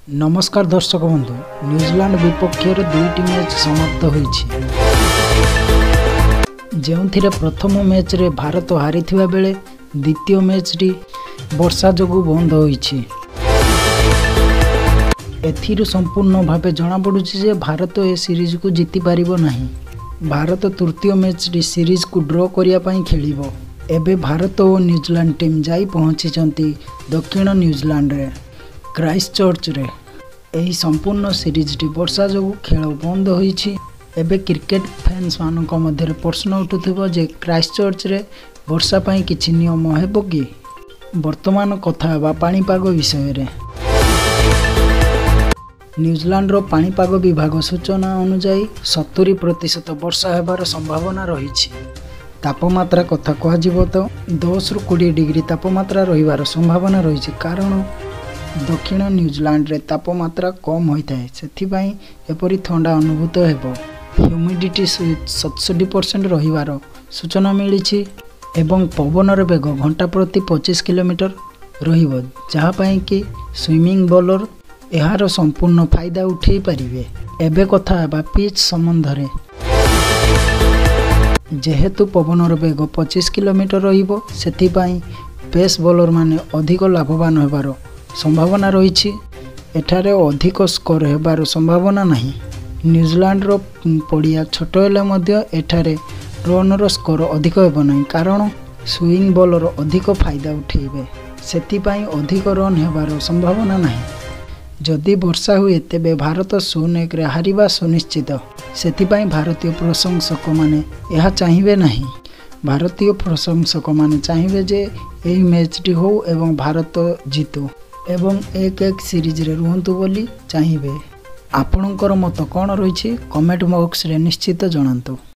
ନମସ୍କାର ଦର୍ଶକ ବନ୍ଧୁ, ନ୍ୟୁଜିଲାଣ୍ଡ ବିପକ୍ଷରେ ଦୁଇଟି ମ୍ୟାଚ୍ ସମାପ୍ତ ହୋଇଛି, ଯେଉଁଥିରେ ପ୍ରଥମ ମ୍ୟାଚ୍ରେ ଭାରତ ହାରିଥିବା ବେଳେ ଦ୍ୱିତୀୟ ମ୍ୟାଚ୍ଟି ବର୍ଷା ଯୋଗୁଁ ବନ୍ଦ ହୋଇଛି। ଏଥିରୁ ସମ୍ପୂର୍ଣ୍ଣ ଭାବେ ଜଣାପଡ଼ୁଛି ଯେ ଭାରତ ଏ ସିରିଜକୁ ଜିତିପାରିବ ନାହିଁ। ଭାରତ ତୃତୀୟ ମ୍ୟାଚ୍ଟି ସିରିଜକୁ ଡ୍ର କରିବା ପାଇଁ ଖେଳିବ। ଏବେ ଭାରତ ଓ ନ୍ୟୁଜିଲାଣ୍ଡ ଟିମ୍ ଯାଇ ପହଞ୍ଚିଛନ୍ତି ଦକ୍ଷିଣ ନ୍ୟୁଜିଲାଣ୍ଡରେ କ୍ରାଇଷ୍ଟଚର୍ଚ୍ଚରେ। ଏହି ସମ୍ପୂର୍ଣ୍ଣ ସିରିଜଟି ବର୍ଷା ଯୋଗୁଁ ଖେଳ ବନ୍ଦ ହୋଇଛି। ଏବେ କ୍ରିକେଟ ଫ୍ୟାନ୍ସମାନଙ୍କ ମଧ୍ୟରେ ପ୍ରଶ୍ନ ଉଠୁଥିବ ଯେ କ୍ରାଇଷ୍ଟଚର୍ଚ୍ଚରେ ବର୍ଷା ପାଇଁ କିଛି ନିୟମ ହେବ କି? ବର୍ତ୍ତମାନ କଥା ହେବା ପାଣିପାଗ ବିଷୟରେ। ନ୍ୟୁଜିଲାଣ୍ଡର ପାଣିପାଗ ବିଭାଗ ସୂଚନା ଅନୁଯାୟୀ 70% ବର୍ଷା ହେବାର ସମ୍ଭାବନା ରହିଛି। ତାପମାତ୍ରା କଥା କୁହାଯିବ ତ 10ରୁ 20 ଡିଗ୍ରୀ ତାପମାତ୍ରା ରହିବାର ସମ୍ଭାବନା ରହିଛି, କାରଣ ଦକ୍ଷିଣ ନ୍ୟୁଜିଲାଣ୍ଡରେ ତାପମାତ୍ରା କମ୍ ହୋଇଥାଏ, ସେଥିପାଇଁ ଏପରି ଥଣ୍ଡା ଅନୁଭୂତ ହେବ। ହ୍ୟୁମିଡିଟି 67% ରହିବାର ସୂଚନା ମିଳିଛି ଏବଂ ପବନର ବେଗ ଘଣ୍ଟା ପ୍ରତି 25 କିଲୋମିଟର ରହିବ, ଯାହା ପାଇଁ କି ସୁଇମିଂ ବୋଲର ଏହାର ସମ୍ପୂର୍ଣ୍ଣ ଫାଇଦା ଉଠାଇ ପାରିବେ। ଏବେ କଥା ହେବା ପିଚ୍ ସମ୍ବନ୍ଧରେ। ଯେହେତୁ ପବନର ବେଗ 25 କିଲୋମିଟର ରହିବ, ସେଥିପାଇଁ ପେସ୍ ବୋଲରମାନେ ଅଧିକ ଲାଭବାନ ହେବାର ସମ୍ଭାବନା ରହିଛି। ଏଠାରେ ଅଧିକ ସ୍କୋର ହେବାର ସମ୍ଭାବନା ନାହିଁ। ନ୍ୟୁଜିଲାଣ୍ଡର ପଡ଼ିଆ ଛୋଟ ହେଲେ ମଧ୍ୟ ଏଠାରେ ରନ୍ର ସ୍କୋର ଅଧିକ ହେବ ନାହିଁ, କାରଣ ସୁଇଂ ବୋଲର ଅଧିକ ଫାଇଦା ଉଠାଇବେ, ସେଥିପାଇଁ ଅଧିକ ରନ୍ ହେବାର ସମ୍ଭାବନା ନାହିଁ। ଯଦି ବର୍ଷା ହୁଏ ତେବେ ଭାରତ 0-1ରେ ହାରିବା ସୁନିଶ୍ଚିତ। ସେଥିପାଇଁ ଭାରତୀୟ ପ୍ରଶଂସକମାନେ ଏହା ଚାହିଁବେ ନାହିଁ। ଭାରତୀୟ ପ୍ରଶଂସକମାନେ ଚାହିଁବେ ଯେ ଏହି ମ୍ୟାଚ୍ଟି ହେଉ ଏବଂ ଭାରତ ଜିତୁ ଏବଂ 1-1 ସିରିଜରେ ରୁହନ୍ତୁ ବୋଲି ଚାହିଁବେ। ଆପଣଙ୍କର ମତ କ'ଣ ରହିଛି କମେଣ୍ଟ ବକ୍ସରେ ନିଶ୍ଚିତ ଜଣାନ୍ତୁ।